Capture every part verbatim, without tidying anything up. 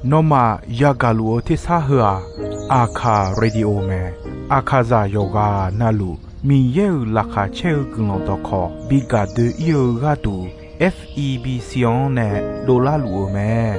Nawmaf yagaq luf-eu tersar heu-aq, Aqkaq Radio mae. Aqkaqzaq yawqghaq navluf Miqyaer-euq laqkhaq caer-eu guiqlanq dawqkawq bi gaq doe-ir-eu gharduq, F E B C-anr nae dovlar luf-eu mae.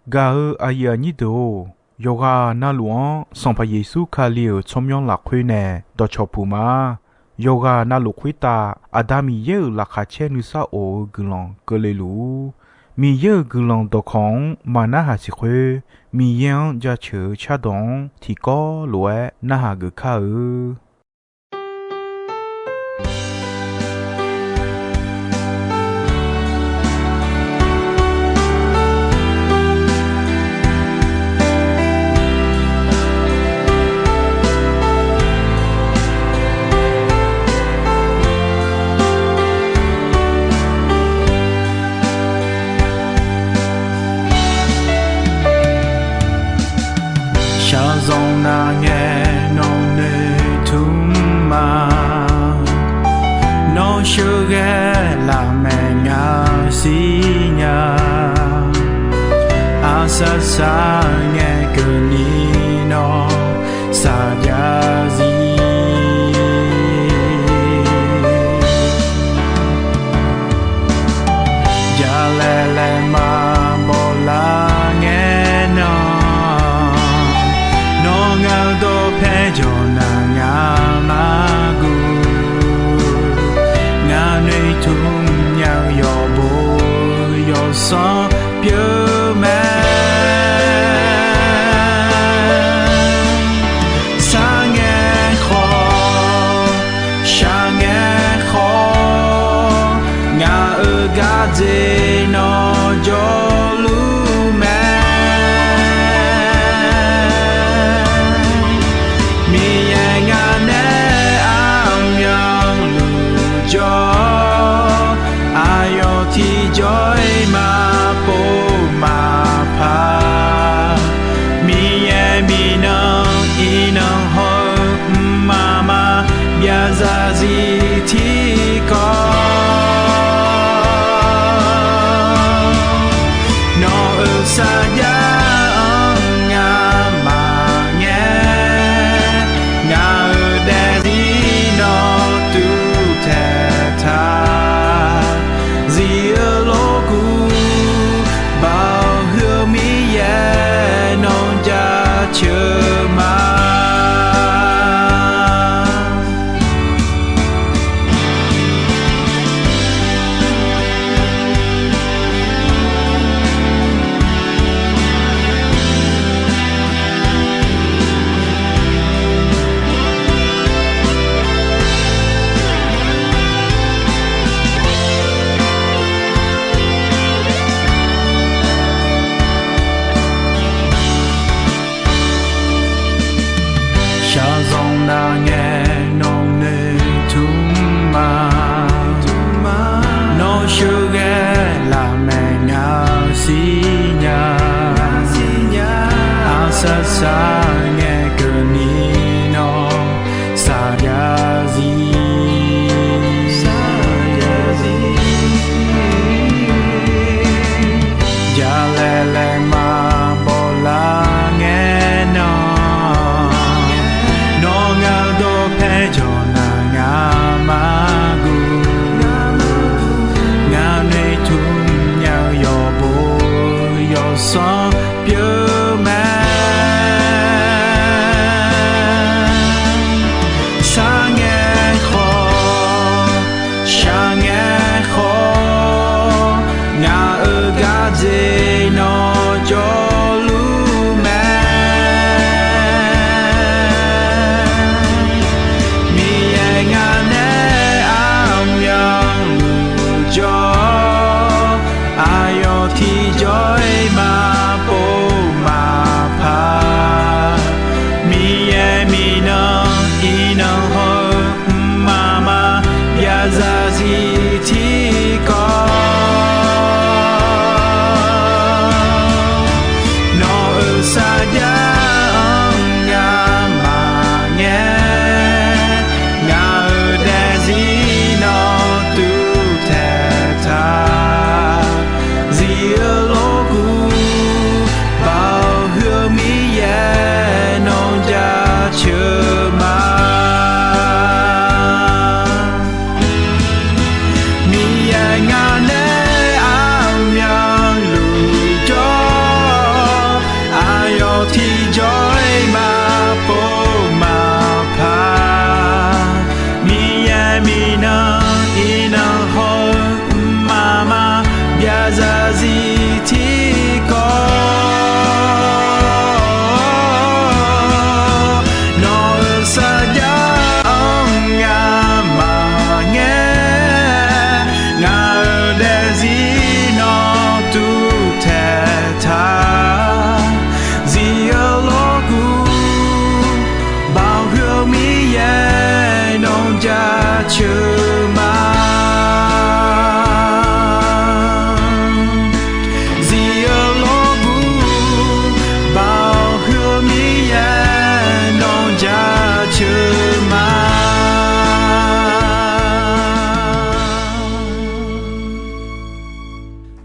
Gaq-eu aqyuif aqnyir deuq-or, yawqghaq navluf-anr Sanqpaq Yeqsur Kali-euq tsawrmyanr lafkhoer nae dawqcawq puq ma. Yawqghaq navluf khoertav Aqda Miqyaer-euq laqkhaq caer nuisar of-eu guiqlanq keuvle luf-ur. Miqyaer-euq guiqlanq dawqkawq-anr maqnarhaq siq khoer, Miqyaer-anr jaceuq-eu cardawq-anr tiqkawv lof-aer narhaq geuf kar-eu. Shaqzanq nar ngae nawq noeqtmq ma. Nawr sheuqghae lafmaeq ngaq siqnya. Aqsaq saq ngae keuvni nawr saqjav zir. Jalaeq laeq maqbaw lar ngae nan, nawr ngaq-eu dawqpae jawq nar ngaq-anr guv. Ngaq noeqtmq nya-eu yawqbo yawqsanr pyeuf mae. Sar ngae khawf, shaq ngae khawf, ngaq-euq gardzer nawr jawrluf mae. Miqyaer ngaq nae armyanluf jawr, aqyawf tiqjawr-iq maqpov maqpar. Miqyaer miqnan iqnan hawr-eu mqmaq maqbyav zarzir tiqkawv. Nawq-euq sarjax-anr ngamaf ngae, ngaq-euq daefzir nawr tuvtaeq taq. Zir-eu lof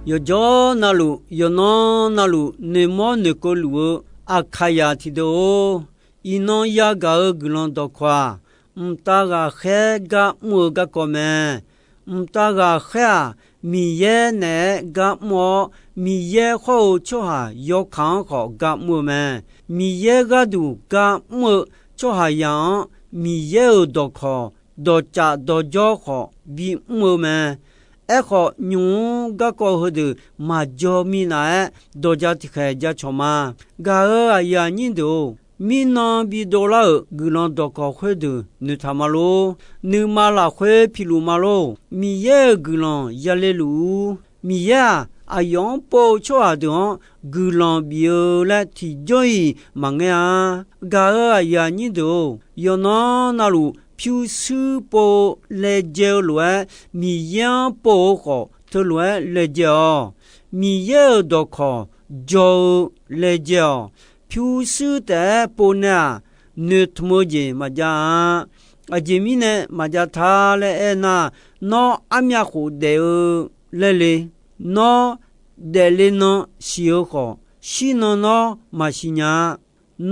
Yawqjawr navluf, yawqnan navluf noeqmawr noeqkeuv luf-eu Aqkaqyaq tiqdeuq-or, iqnan yagaq-eu guiqlanq dawqkawq-aq, mqtav ghaqkhaer gar mr-eu garkawv mae. Mqtav ghaqkhaer-aq, Miqyaer naeq-aer gar mr-awr, Miqyaer hawr-eu tsawrhaq yawkaq-anr khawf gar mr-eu mae. Miqyaer gharduq gar mr-eu tsawrhaqzaq-anr, Miqyaer-euq dawqkawq, dawqcaf dawqjawr khawf bimr-eu mae. Aerkhawf, nymq-mr garkawv heudeuq maqjaw minav-aer, dawqja tiqkhaeq jacawq ma. Gaq-euq aqyuif aqnyir deuq-or, mirnan bidov lar-euq guiqlanq dawqkawq khoerdeuq noeqtaq ma lor. Nuima lafkhoer piluf ma lor. Miqyaer-euq guiqlanq yale luf-ur. Miqyaer-aq, aqyawf-anr pov-eu tsawrhaq deuq-anr guiqlanq bif-eu laer tiqjawr-iq maqngaer-a. Gaq-euq aqyuif aqnyir deuq-or, yawqnan navluf pyurshuir pov-eu laejae-eu lof-aer, Miqyaer-anr pov-eu khawf teulof-aer laejae-awq. Miqyaer-euq dawqkawq jaw-eu laejae-awq. Pyurshuir taef-aer pov nae-aq, noeqtmq-eu jeq maqjav-a. Aqjeq mirnae maqjav ta laer aernar, nawr armyav khof daef-eu laer le. Nawr daefle nan siq-eu khawf, shir nan nawr maqsiq nya-a.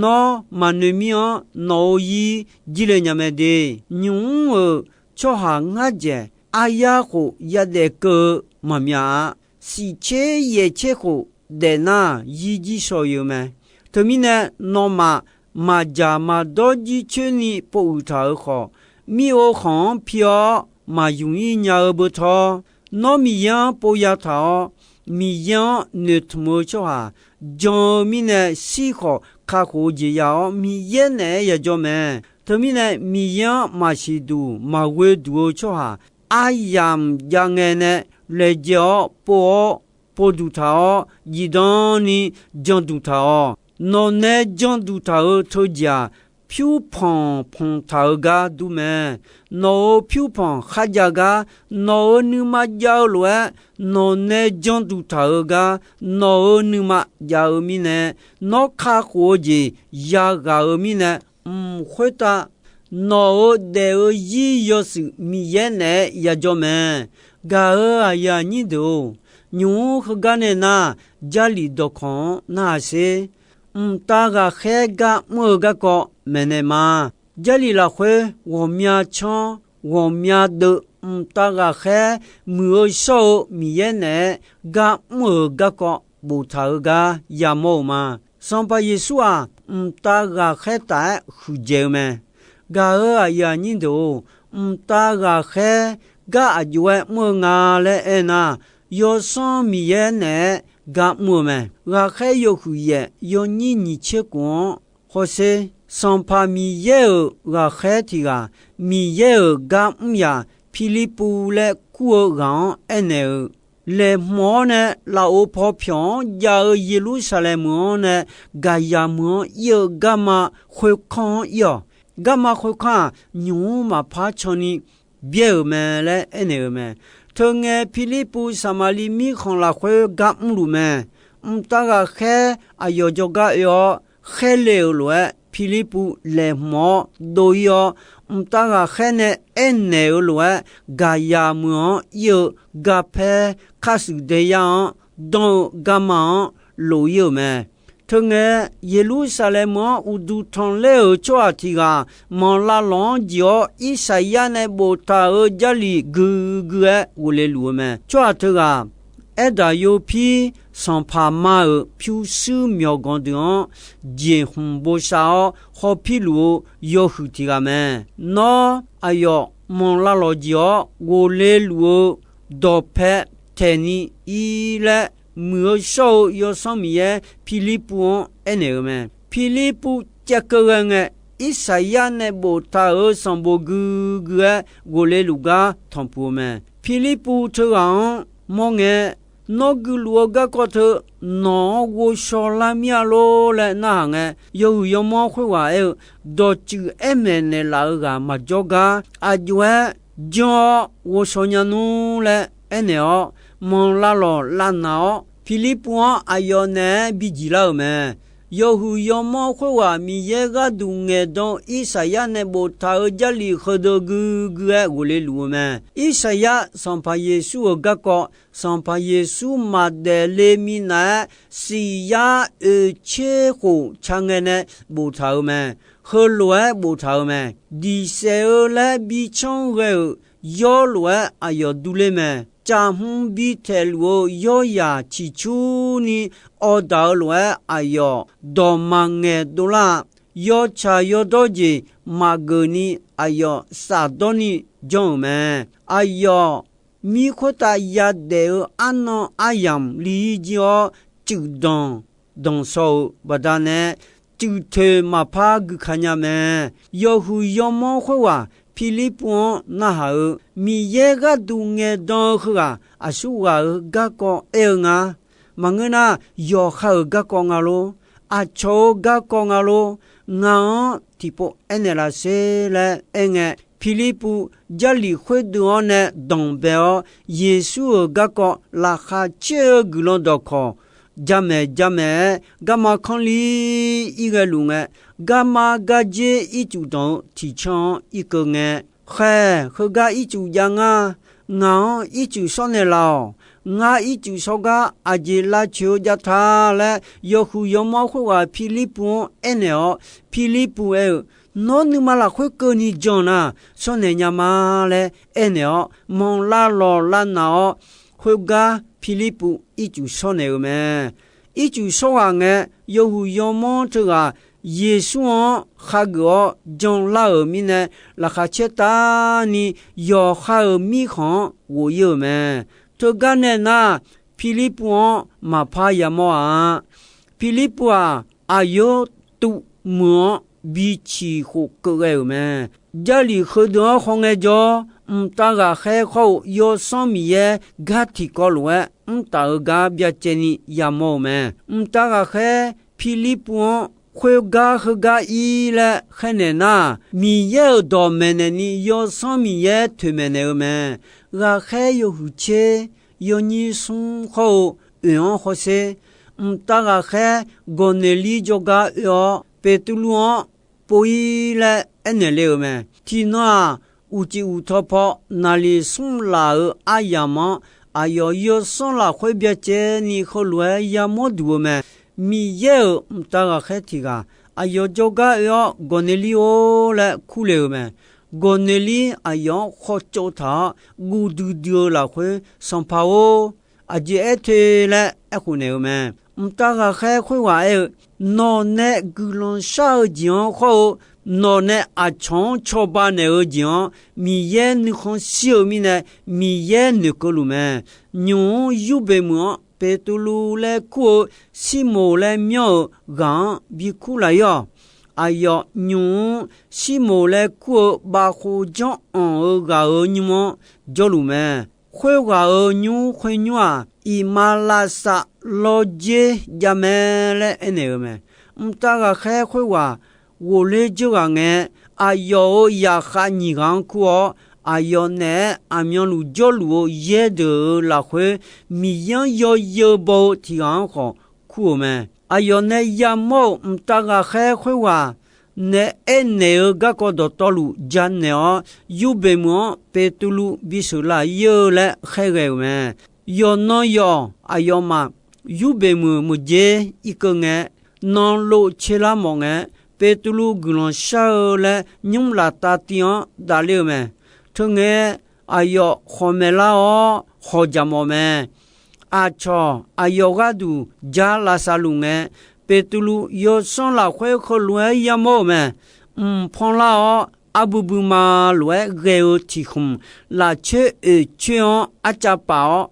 Nawr maqnoeq mir-anr nawq-euq zir jirle nya mae de. Nymq-mr-euq tsawrhaq ngar dzaeq aryar khof yadaef keuv-eu maqmyav-a. Siqtser yaeqtser khof daef nar, zir jir shawq-eu mae. Teumirnae, nawmaf maqdzaq maqdawr jircoer ni povuiq taq-euq khawf, mir-or khanq-anr pi-awr maqzmq-ir nya-eu beu tawr, nawr Miqyaer-anr pov ya taq-awr, Miqyaer-anr noeqtmq-eu tsawrhaq jan-eu mirnae, shir khawf kakhof-eu jeq ya-awr, Miqyaer naeq-aer yajawr mae. Teumirnae, Miqyaer-anr maqsiq duq maqghoe duq-eu tsawrhaq aryamq jav ngae nae laejae-awr pov-awr, pov duq taq-awr, zifdan ni jan duq taq-awq. Nawq nae jan duq taq-euq teujeq-aq, pyur panq panq taq-eu gar dur mae. Nawq-euq pyur panq kharjav gar, nawq-euq nuima jav-eu lof-aer, nawq nae jan duq taq-eu gar, nawq-euq nuima jav-eu mirnae, nawr kakhof-eu jeq yaghaq-eu mirnae, mq khoertav nawq-euq daef-eu zir yawshuif Miqyaer naeq-aer yajawr mae. Gaq-euq aqyuif aqnyir deuq-or, nymq-mr heugar nae nar, Jarlif dawqkawq-anr narhaq sher. Mqtav ghaqkhaer gar mr-eu garkawv maeqnaeq ma. Jarlif lafkhoer ghawqmya canr, ghawqmya deuv, mqtav ghaqkhaer muiq-eu shawr-eu Miqyaer naeq-aer gar mr-euq garkawv boftaq-eu gar yamawr-euq ma. Sanqpaq Yeqsur-aq, mqtav ghaqkhaer taf-aer huiqdzaeq-eu mae. Gaq-euq aqyuif aqnyir deuq-or, mqtav ghaqkhaer gar aqjox-aer mr-eu nga laer aernar, Yawsanr Miqyaer naeq-aer gar mr-eu mae. Ghaqkhaer yawhuiq yaef yawnyir nyiq tser khof-anr hawsher. Sanqpaq Miqyaer-euq ghaqkhaer tiq ghaq, Miqyaer-euq gar mr yaq Pirlirpuv laer kur-eu ghaq-anr aernaeq-euq, laeqhmq-awr nae lafov paw pyawq-anr jav-eu Yeqlursaqlaeq meuq-anr nae Gaqyaq meuq-anr ir-eu garma khoerkanr-anr ir-awq. Garma khoerkanr-aq, nymq-mr maqpar can ni byaer-euq mae laer aernaeq-euq mae. Teungae Pirlirpuv Saqmaqliv mirkhanq lafkhoer gar mrluf mae. Mqtav ghaqkhaer aqyawf jawrgar oe-awr khaerle-euq lof-aer, Pirlirpuv laeqhmq-awr dov-ir-awr, mqtav ghaqkhaer nae aernaeq-euq lof-aer, Gaqyaq meuq-anr ir-eu garpaer kharshuif daeyar-anr danr-eu garma-anr lof-ir-euq mae. Teungae Yeqlursaqlaeq meuq-anr uqduq tanqler-euq tsawrhaq tiq ghaq manq lavlawq-anr jeq-awr, Irsaqyar nae boftaq-euq Jarlif gui gui-aer ghofle luf-eu mae. Tsawrhaq teughaq Aerdaq yopir sanqpaq ma-euq pyurshuir myawqganq deuq-anr jeqhmq bosav-awr hawpir luf-eu yawhuiq tiq ghaq mae. Nawr aqyawf manq lavlawq jeq-awr ghofle luf-eu dawqpae taeqni ir laer, muiq-eu shawr-eu Yawsanr Miqyaer Pirlirpuv-anr aernaeq-euq mae. Pirlirpuv caevkeuv ghae ngae, Irsaqyar nae boftaq-euq sanqbof gui gui-aer ghofle luf gar tanqpuq-eu mae. Pirlirpuv teughaq-anr mawr ngae, Nawr guiluf-eu garkawv teu nawq-anr ghovshaw lar mir-a lor laer narhaq ngae, yawhuiq yawmanr khoerghaq aer-eu, Dawqtsuif aer maeqnaeq laf-eu ghaq maqjawr gar, aqjox-aer janr-awr ghovshaw nya nmr laer aernaeq-awr, manq lavlawq lavnaq-awr, Pirlirpuv-anr aqyawf naeq-aer bi jiq lar-euq mae. Yawhuiq yawmanr khoerghaq Miqyaer gharduq ngaeqdan-eu Irsaqyar nae boftaq-euq Jarlif heudeuq gui gui-aer ghofle luf-eu mae. Irsaqyar Sanqpaq Yeqsur-euq garkawv, Sanqpaq Yeqsur maqdaef le minav-aer, siq yar oeq tser khof ca ngae nae boftaq-euq mae. Heulof-aer boftaq-euq mae. Diq saef-eu laer bi canr ghae-euq yawr lof-aer aqyawf durler mae. Caqhm bi taeqluf-eu yawrzaq ciqcurni awqdaq-eu lof-aer aqyawf dawqma ngaeq dovlar-a. Yawtsaq yawdawr jeq maqgeuf ni aqyawf safdawr ni janr-euq mae. Aqyawf mir khoertav yadaef-eu arnan aryamq li-ir jir-awr, cuif danq danqsaw-euq baqdanae, cuif toeq maqpar gui ka nya mae. Yawhuiq yawmanr khoerghaq Pirlirpuv-anr narhaq-eu, Miqyaer gharduq ngaeqdan-eu heughaq aqsurghaq-euq garkawv aer-eu nga. Maqngeur nar, yawqha-euq garkawv nga lor. Aqcawq-euq garkawv nga lor. Ngaq-anr tiqpov aernaeq laf sher laer aerngae, Pirlirpuv Jarlif khoerdeuq-anr nae danqbae-awr, Yeqsur-euq garkawv laqkhaq caer-eu guiqlanq dawqkawq jamaeq jamaeq-aer, garma kanrli ir ghae luf ngae, garma gardzer ircuf danq-eu tiqcan-anr irkeuv ngae, Khaeq, heugar ircuf jav ngar. Ngaq-anr ircuf shawr naeqlaf-awq. Ngar ircuf shawr gar aqjeq lavcoeq-eu jav ta laer, yawhuiq yawmanr khoerghaq Pirlirpuv-anr aernaeq-awr, Pirlirpuv aer-eu, Nawr nuima lafkhoer keuvni jan nar, shawr naeq nya ma laer aernaeq-awr, manq lavlawq lavnaq-awr, khoergar Pirlirpuv ircuf shawr naeq-eu mae. Ircuf shawr ghaq ngae, yawhuiq yawmanr teughaq Yeqsur-anr khageuf-awr janlar-euq mirnae, laqkhaq caertavni yawqha-euq mirkhanq-anr ghof ir-euq mae. Teugar nae nar, Pirlirpuv-anr maqpar yamawr-a. Pirlirpuv-aq, aqyawf tuv muiq-anr bi ciq khof keuv ghae-euq mae. Jarlif heudeuq-anr khawngae jawr, mqtav ghaqkhaer khawr-eu Yawsanr Miqyaer gar tiqkawv lof-aer mr taf-eu gar byacaevni yamawr-eu mae. Mqtav ghaqkhaer Pirlirpuv-anr khoergar heugar ir laer khaernaeq nar, Miqyaer-euq dawq maeqnaeq ni Yawsanr Miqyaer toeqmaeq naeq-eu mae. Ghaqkhaer yawhuiq tser yawnyir smr khawr-eu oeq-anr hawsher, mqtav ghaqkhaer Gawqneqlir jawrgar oe-awr, Beqtuvluv-anr pov-ir laer aernaeq le-euq mae. Tiqnan-aq, uqcif uqtaw paw naqliq smr laf-euq aryamq-anr, aqyawf Yawsanr lafkhoer byacaevni heulof-aer yamawr duq-eu mae. Miqyaer-euq mqtav ghaqkhaer tiq ghaq aqyawf jawrgar oe-awr, Gawqneqlir-or laer kurle-euq mae. Gawqneqlir aqyawf-anr khawtsov taq-awr, guv duidui-eu lafkhoer, Sanqpaq-or, aqjeq aer te laer aerkhof naeq-eu mae. Mqtav ghaqkhaer khoerghaq aer-eu, Nawq nae guiqlanq shar-eu jeq-anr khawr-eu, nawq nae aqcawq-anr cawba naeq-eu jeq-anr Miqyaer nuikhanr shir-eu mirnae, Miqyaer noeqkeuv luf mae. Nymq-mr Yurbeq meuq-anr Beqtuvluv laer kur-eu Sirmoq laer myanr-euq ghaq-anr bikur laf-ir-awq. Aqyawf nymq-mr Sirmoq laer kur-eu bavkhov janr anq-eu ghaq-euq nymr-anr jawrluf mae. Khoerghaq-euq nymr khoernymr-aq, iqmalavshav lawrdzer jav mae laer aernaeq-eu mae. Mqtav ghaqkhaer khoerghaq ghofler dzeur ghaq ngae, aqyawf-euq zaqkhav nyiq ghaq-anr kur-awr, aqyawf naeq-aer aqmyanluf jawrluf-eu yaer deuq-euq lafkhoer, Miqyaer-anr yawzeu baw-eu tiq ghaq-anr khawf kur-euq mae. Aqyawf nae yamawr-euq mqtav ghaqkhaer khoerghaq nae aernaeq-eu garkawv dawqtawvluf janaeq-awr, Yurbeq meuq-anr Beqtuvluv bisheuq laf-ir-eu laer khaerghae-euq mae. Yawqnan yawq aqyawfmaf Yurbeq meuq meuqjer irkeuv ngae, nanlov tserlar mawf ngae, Beqtuvluv guiqlanq shar-eu laer nymr laftav tiv-anr davler-eu mae. Teungae aqyawf khawqmaeq lar-awr khawqjaq mawf mae. Aqcawq aqyawf gharduq ja lavsav luf ngae, Beqtuvluv yawsanr lafkhoer heulof-aer yamawr-euq mae. Mq panlar-awr, arbui bui ma lof-aer ghae-eu tiq khmq, lafcoer oeq coer-anr arcav paf-awr,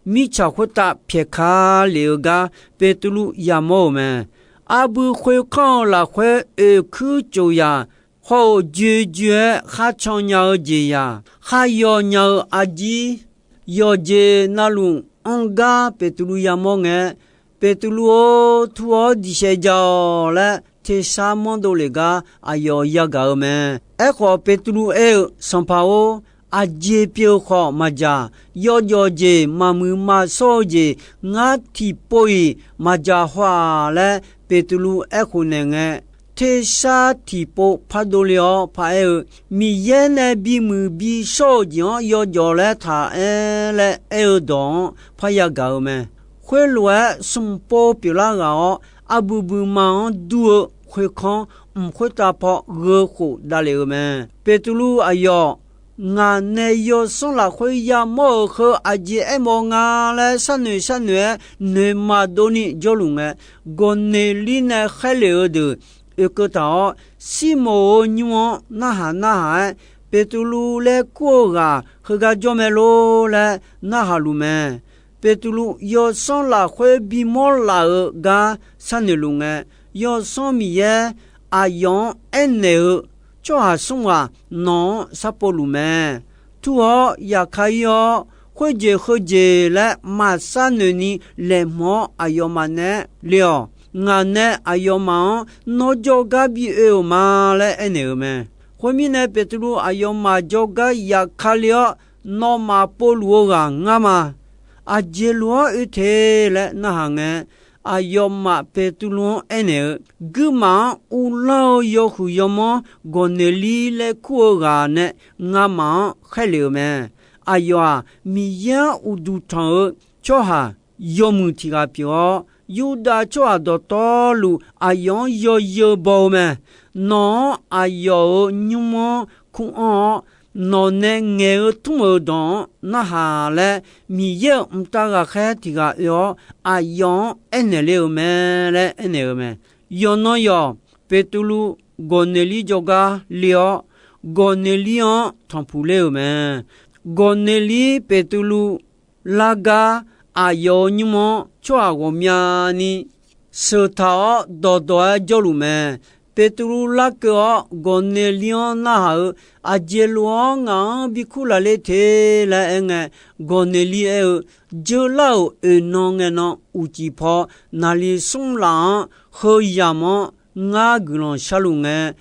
mirtsaq khoertav pyaeq ka lef-eu gar Beqtuvluv yamawr-euq mae. Arbui khoerkanr-eu lafkhoer oeqkuir cof yaq, hawr-eu joejoe-aer khar can nya-eu jeq yaq, khar yaw nya-eu arjir, yawqjeq navluf anr gar Beqtuvluv yamawr ngae, Beqtuvluv-or, tur-awr diqsaef ja-awq laer tersar manrdov lef gar aqyawf yagaq-eu mae. Aerkhawf, Beqtuvluv aer-eu, Sanqpaq-or, aqjeq pyeuf-eu khawf maqdzaq. Yawjawf jeq maqmuiq maqshawr-eu jeq ngar tiqpov-iq maqdzaq haw-aq laer Beqtuvluv aerkhof naeq ngae, tersar tiqpov pardov le-awr paraer-eu, Miqyaer nae bimuiq bishawr-euq jeq-anr yawjawf laer taq aer laer aer-eu dawq-anr parya gaq-eu mae. Khoerlof-aer smq pov pyeuflar ghaq-awr, arbuiq buiqma-anr dur-eu khoerkanr mq khoertav paw gheu khof davlef-eu mae. Beqtuvluv aqyawf, ngaq nae yawsanr lafkhoer yamawr-euq heu aqjeq aermawf nga laer sharnoeq sharnoeq-aer noeqma dovni jawrluf ngae, Gawqneqlir nae khaerlef-eu deuq oekeuv taq-awr, Sirmoq-euq nymr-anr narhaq narhaq-aer, Beqtuvluv laer kur-eu ghaq heugar jawr mae lor laer narhaq luf mae. Beqtuvluv yawsanr lafkhoer bimawr laf-eu gar sharnoeq luf ngae, Yawsanr Miqyaer aqyawf-anr aernaeq-eu, Tsawrhaq smr ghaq nawq-anr sharpov luf mae. Tur-awr yaqkar ir-awr, khoerjeq heujeq laer maqsar noeqni laeqhmq-awr aqyawfmaf naeq-aer le-awq. Ngaq nae aqyawfmaf-anr nawr jawrgar bi oe-euq ma laer aernaeq-eu mae. Khoermirnae, Beqtuvluv aqyawfmaf jawrgar yaqkar le-awr, Nawmaf povluf-eu ghaq ngar ma. Aqjeq lof-anr oe te laer narhaq ngae, aqyawfmaf Beqtuvluv-anr aernaeq-eu, Guirmaf-anr uvlanr-eu yawhuiq yawmanr Gawqneqlir laer kur-eu ghaq nae ngamaf-anr khaerlef-euq mae. Aqyawf-aq, Miqyaer-anr uqduq tanq-eu tsawrhaq yawmuiq tiq ghaq pyeuf-awr, Yurdav tsawrhaq dawqtawvluf aqyawf-anr yawzeu baw-eu mae. Nawq-anr aqyawf-euq nymr-anr kur anr-awr, nawq nae ngaeq-eu tmr-euq dawq-anr narhaq laer, Miqyaer-euq mqtav ghaqkhaer tiq ghaq oe-awr, aqyawf-anr aernaeq le-euq mae laer aernaeq-eu mae. Yawqnan yawq, Beqtuvluv Gawqneqlir jawrgar le-awr, Gawqneqlir-anr tanqpuq ler-euq mae. Gawqneqlir Beqtuvluv lar gar aqyawf-euq nymr-anr tsawrhaq ghawqmyani sheuq taq-awr dawqdawq-aer jawrluf mae. Beqtuvluv larkeuv-awr Gawqneqlir-anr narhaq-eu, Aqjeq lof-anr ngaq-anr bi kurlaq le te laer aerngae, Gawqneqlir aer-eu, Dzeurlar-euq oeqnan ngaenan uqcif paw naqli smr laf-anr heu yamq-anr ngar guiqlanq sharluf ngae,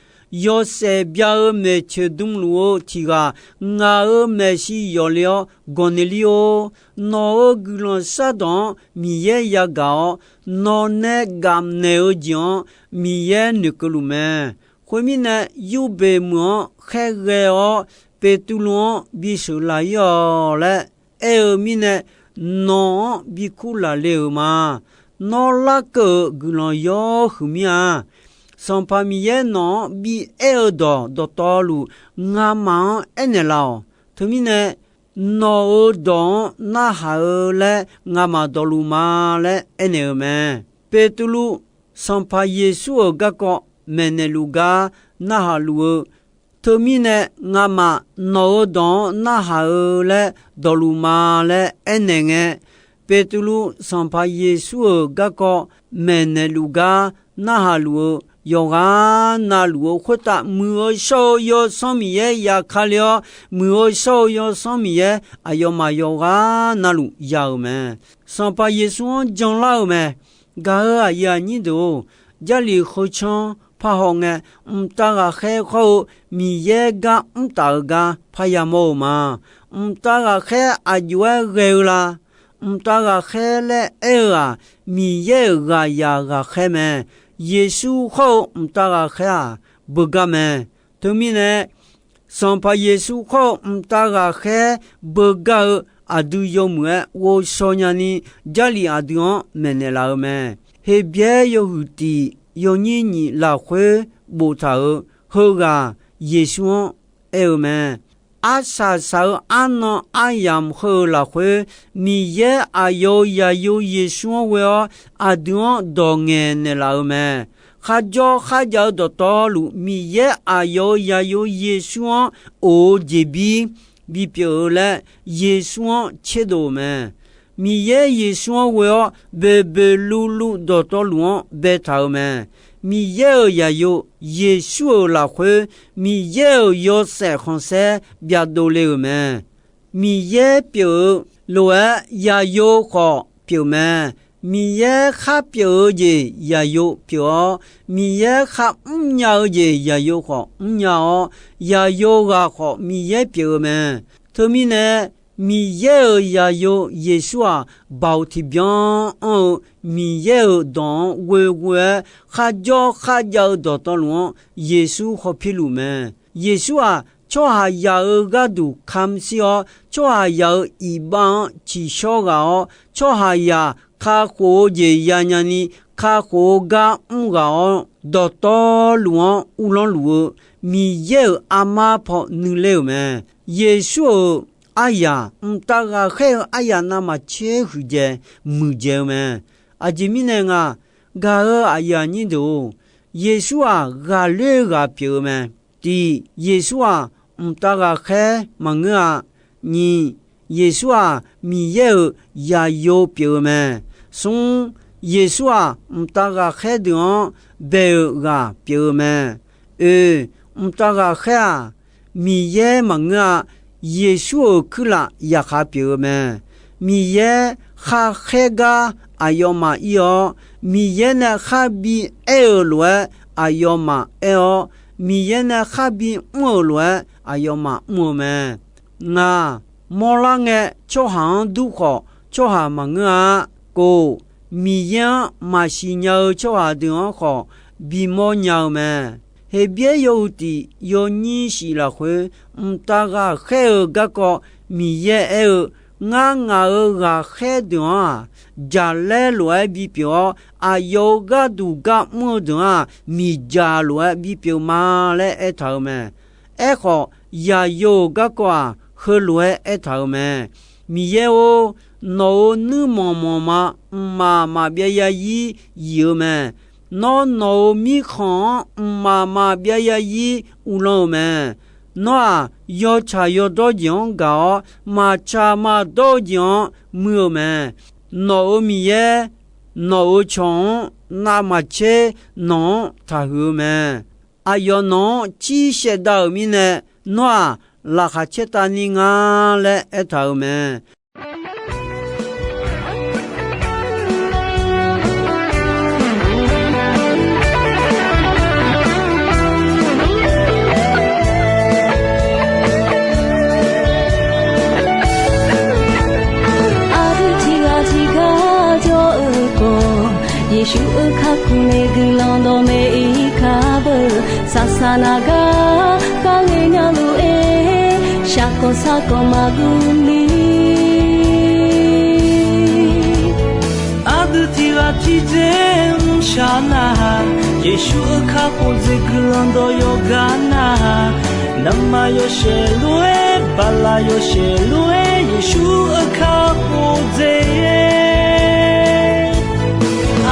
yawshaef bya-eu maeqtsoeq dmluf-eu tiq ghaq ngaq-euq maeqshi yawf le-awr, Gawqneqlir-or, nawq-euq guiqlanq shardawq-anr Miqyaer yagaq-awr, nawq nae gamq naeq-eu jeq-anr Miqyaer noeqkeuv luf mae. Khoermirnae, yurbeq meuq-anr khaerghae-awr Beqtuvluv-anr bisheuq laq ir-awq laer aer-eu mirnae, nawq-anr bi kurlaq le-euq ma. Nawr larkeuv-euq guiqlanq yawr huiq mir-a. Sanqpaq Miqyaer nawq-anr bi aer-eu dawq dawqtawvluf, ngamaf-anr aernaeq laf-awq. Teumirnae, nawq-euq dawq-anr narhaq-eu laer ngamaf dawqluf ma laer aernaeq-eu mae. Beqtuvluv, Sanqpaq Yeqsur-euq garkawv maeqnaeq luf gar narhaq luf-eu, Teumirnae, ngamaf nawq-euq dawq-anr narhaq-eu laer dawqluf ma laer aernaeq ngae, Beqtuvluv, Sanqpaq Yeqsur-euq garkawv maeqnaeq luf gar narhaq luf-eu, yawqghaq na luf-eu khoertav, muiq-eu shawr-eu Yawsanr Miqyaer yaqkale-awr, muiq-eu shawr-eu Yawsanr Miqyaer aqyawfmaf yawqghaq na luf ya-euq mae. Sanqpaq Yeqsur-anr janlar-euq mae. Gaq-euq aqyuif aqnyir deuq-or, Jarlif heucanr parhaw ngae, mqtav ghaqkhaer khawr-eu Miqyaer gar mr taf-eu gar parya mawr-eu ma. Mqtav ghaqkhaer aqjox-aer ghae-eu la? Mqtav ghaqkhaer laer aer-eu-aq, Miqyaer-euq ghaqyaq ghaqkhaer mae. Yeqsur khawr-eu mqtav ghaqkhaer-aq, beugar mae. Teumirnae, Sanqpaq Yeqsur khawr-eu mqtav ghaqkhaer beugar-eu aqdui yawmuiq-aer ghovshaw nyani, Jarlif aqdui-anr maeqnaeq laf-eu mae. Heqbyaer yawhuiq tiq yawnyir nyiq lafkhoer boftaq-euq heughaq Yeqsur-anr aer-eu mae. Arsaq saq-eu arnan aryamq heu-eu lafkhoer, Miqyaer aqyawf-euq zaqyo Yeqsur-anr ghoe-awr, aqdui-anr dawq ngaeqnaeq laf-eu mae. Kharjawr kharjav-eu dawqtawvluf, Miqyaer aqyawf-euq zaqyo Yeqsur-anr of-eu jeqbir bipyeuf-eu laer, Yeqsur-anr tserdov-euq mae. Miqyaer Yeqsur-anr ghoe-awr, boeqboeq luvluv dawqtawvluf-anr baetaq-euq mae. Miqyaer-euq zaqyo Yeqsur-euq lafkhoer, Miqyaer-euq yawshaef khanqsaer byavdov le-euq mae. Miqyaer pyeuf-eu lof-aer, zaqyo khawf pyeuf mae. Miqyaer khar pyeuf-eu jeq zaqyo pyeuf-awr, Miqyaer kharmr nya-eu jeq zaqyo khawf mrnya-awr, zaqyo ghaq khawf Miqyaer pyeuf-eu mae. Teumirnae, Miqyaer-euq zaqyo Yeqsur-aq, baoq tiqbyan anr-eu Miqyaer-euq dawq-anr ghoeghoe-aer kharjawr kharjav-eu dawqtawvluf-anr Yeqsur hawpir luf mae. Yeqsur-aq, tsawrhaqzaq-euq gharduq kamq shir-awr, tsawrhaqzaq-euq iqbax-anr tsiqshawr ghaq-awr, tsawrhaqzaq kakhof-eu jeq yanya ni kakhof-eu gar mr ghaq-awr, dawqtawvluf-anr uvlanr luf-eu Miqyaer-euq armar paw nuiler-euq mae. Yeqsur-euq aryaq, mqtav ghaqkhaer-eu aryaq navmaqtser huiqdzaeq muiqdzaeq-eu mae. Aqjeq mirnae nga, gaq-euq aqyuif aqnyir deuq-or, Yeqsur-aq, ghaqler ghaq pyeuf-eu mae. Tiq, Yeqsur-aq, mqtav ghaqkhaer maqngeur-a. Nyiq, Yeqsur-aq, Miqyaer-euq zaqyo pyeuf-eu mae. Smr, Yeqsur-aq, mqtav ghaqkhaer deuq-anr bae-euq ghaq pyeuf-eu mae. Oe, mqtav ghaqkhaer-aq, Miqyaer maqngeur-a. Yeqsur-euq kuirlaf yaqkhaq pyeuf-eu mae. Miqyaer kharkhaer gar aqyawfmaf ir-awr, Miqyaer nae khar bi aer-euq lof-aer aqyawfmaf aer-awr, Miqyaer nae khar bi mr-euq lof-aer aqyawfmaf mr-eu mae. Ngaq, mawrlar ngae tsawrhaq-anr dur khawf, tsawrhaq maqngeur-a. Kof, Miqyaer-anr maqsiq nya-eu tsawrhaq deuq-anr khawf, bimawr nya-eu mae. Heqbyaer yawhuiq tiq yawnyir shif lafkhoer, mqtav ghaqkhaer-euq garkawv Miqyaer aer-eu, Ngar ngaq-euq ghaqkhaer deuq-anr-aq, jaqlaer lof-aer bipyeuf-awr, aqyawf-euq gharduq gar mr-eu deuq-anr-aq, miqdzaq lof-aer bipyeuf ma laer aertaq-euq mae. Aerkhawf, zaqyo-euq garkawv-aq, heulof-aer aertaq-euq mae. Miqyaer-or, nawq-euq nuirmanq manqma mqmaq maqbyav zarzir zif-eu mae. Nawr nawq-euq mirkhanq-anr mqmaq maqbyav zarzir uvlanr-eu mae. Nawr-aq, yawtsaq yawdawr jeq-anr gaq-awr, maqtsaq maqdawr-eu jeq-anr muir-eu mae. Nawq-euq Miqyaer, nawq-euq cawq-anr navmaqtser nawq-anr taqhuiq-eu mae. Aqyawf nawq-anr cir shaevdav-euq mirnae, nawr-aq, laqkhaq caertavni nga laer aertaq-euq mae. Aqdui tiqghaq tiqgar jawr-eu khawf, Yeqsur-euq kakhof nae guiqlanq dawqmaeq-ir ka beu. Saqsaq naq gar kharghae nya lof-aer, shaqkawq sarkawq maqguv ni. Aqdui tiqghaq tiqdzer mrshaq nar-aq, Yeqsur-euq kakhof dzaeq guiqlanq dawq yawqghaq nar-aq, navmaqtser yawshaef lof-aer, bala yawshaef lof-aer, Yeqsur-euq kakhof dzaeq-aer.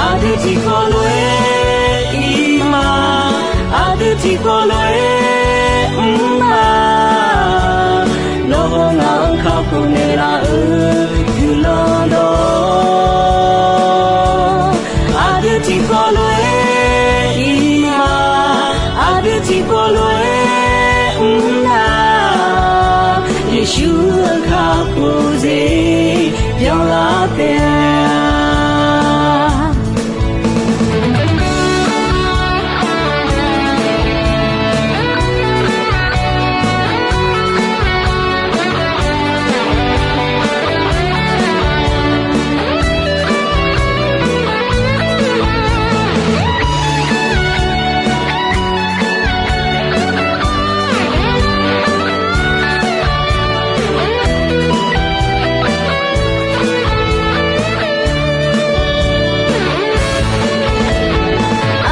Aqdui tiqkawv lof-aer ir ma, aqdui tiqkawv lof-aer mr ma. Nawr-aq ngaq-anr kakhof naeqlaf-eu guiqlanq dawq, aqdui tiqkawv lof-aer ir ma, aqdui tiqkawv lof-aer mr nar, Yeqsur-euq kakhof dzaeq byanlar taef-a.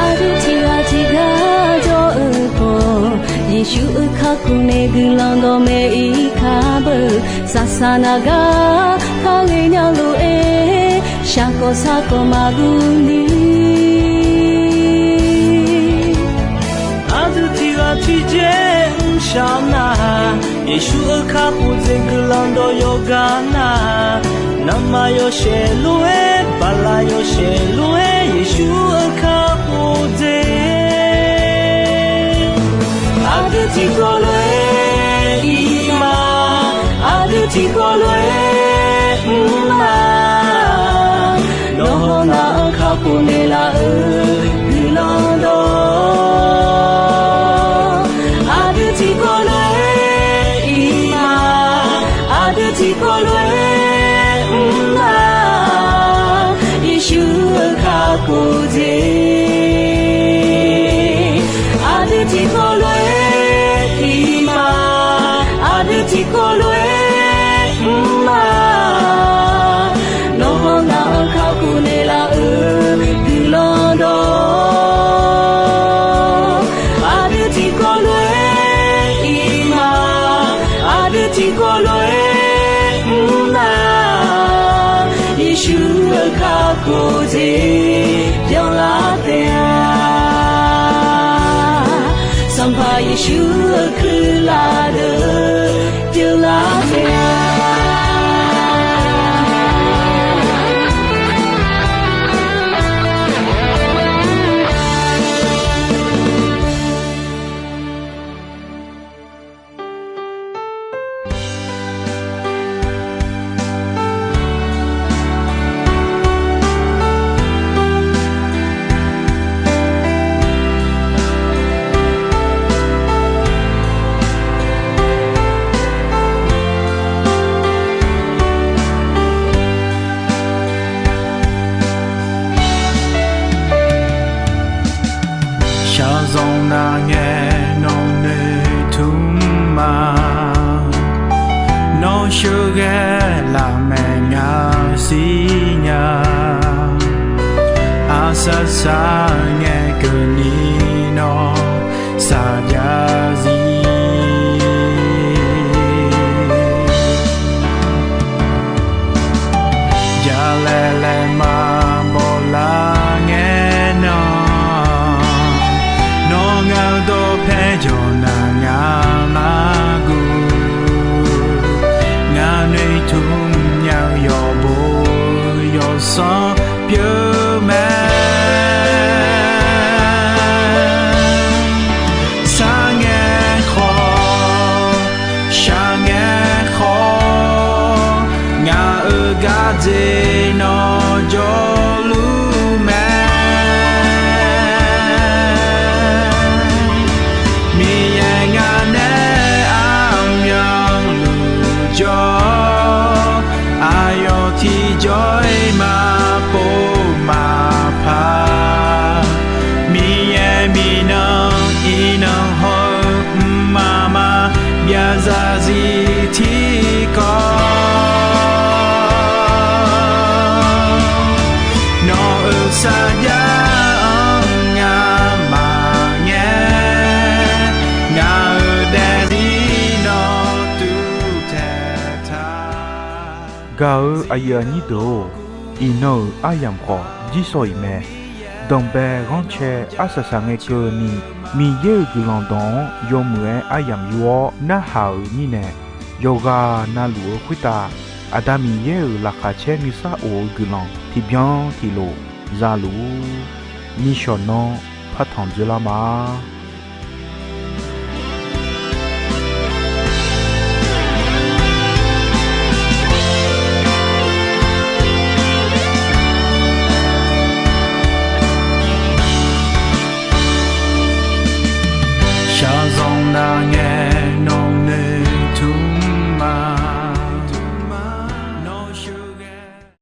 Aqdui tiqghaq tiqgar jawr-eu khawf, Yeqsur-euq kakhof nae guiqlanq dawqmaeq-ir ka beu. Saqsaq naq gar kharghae nya lof-aer, shaqkawq sarkawq maqguv ni. Aqdui tiqghaq tiqdzer mrshaq nar-aq, Yeqsur-euq kakhof dzaeq guiqlanq dawq yawqghaq nar-aq, navmaqtser yawshaef lof-aer, bala yawshaef lof-aer, Yeqsur-euq kakhof dzaeq. Aqdui tiqkawv lof-aer ir ma, aqdui tiqkawv lof-aer mr ma. Nawr-aq ngaq-anr kakhof naeqlaf-eu guiqlanq dawq, aqdui tiqkawv lof-aer ir ma. Khoerjeq byanlar taef-a. Sanqpaq Yeqsur-euq kuirlaf deuq pyeuflar taef-a. Shaqzanq nar ngae nawq noeqtmq ma. Nawr sheuqghae lafmaeq ngaq siqnya. Arsaq saq ngae keuvni nawr saqjav zir. Jalaeq laeqma bawqlar ngae nan, nawr ngaq-eu dawqpae jawq nar ngaq lar guv. Ngaq noeqtmq nya-eu yawqbo yawsanr pyeuf mae. Sar ngae khawf, shaq ngae khawf, ngaq-euq gardzer nawr jawrluf mae. Miqyaer ngaq nae aqmyanluf jawr, aqyawf tiqjawr-iq maqpov maqpar. Miqyaer miqnan iqnan haw-eu mqmaq maqbyav zarzir tiqkawv. Nawq-euq sarjax-anr ngamaf ngae, ngaq-euq daefzir nawr tuvtaeq taq. Gaq-eu aqyuif aqnyir deuq-or, iqnan-euq aryamq khawf jirsawq iq mae. Danqbae ghanrcae arsaq saq ngae keuvni, Miqyaer-euq guiqlanq dawq-anr yawmuiq-aer aryamq yur-awr narhaq-euq mirnae, yawqghaq navluf-eu khoertav Aqda Miqyaer-euq laqkhaq caer nuisar of-eu guiqlanq tiqbyan tiqlof za luf-ur. Nishawq nanr partanq dzoerlar ma.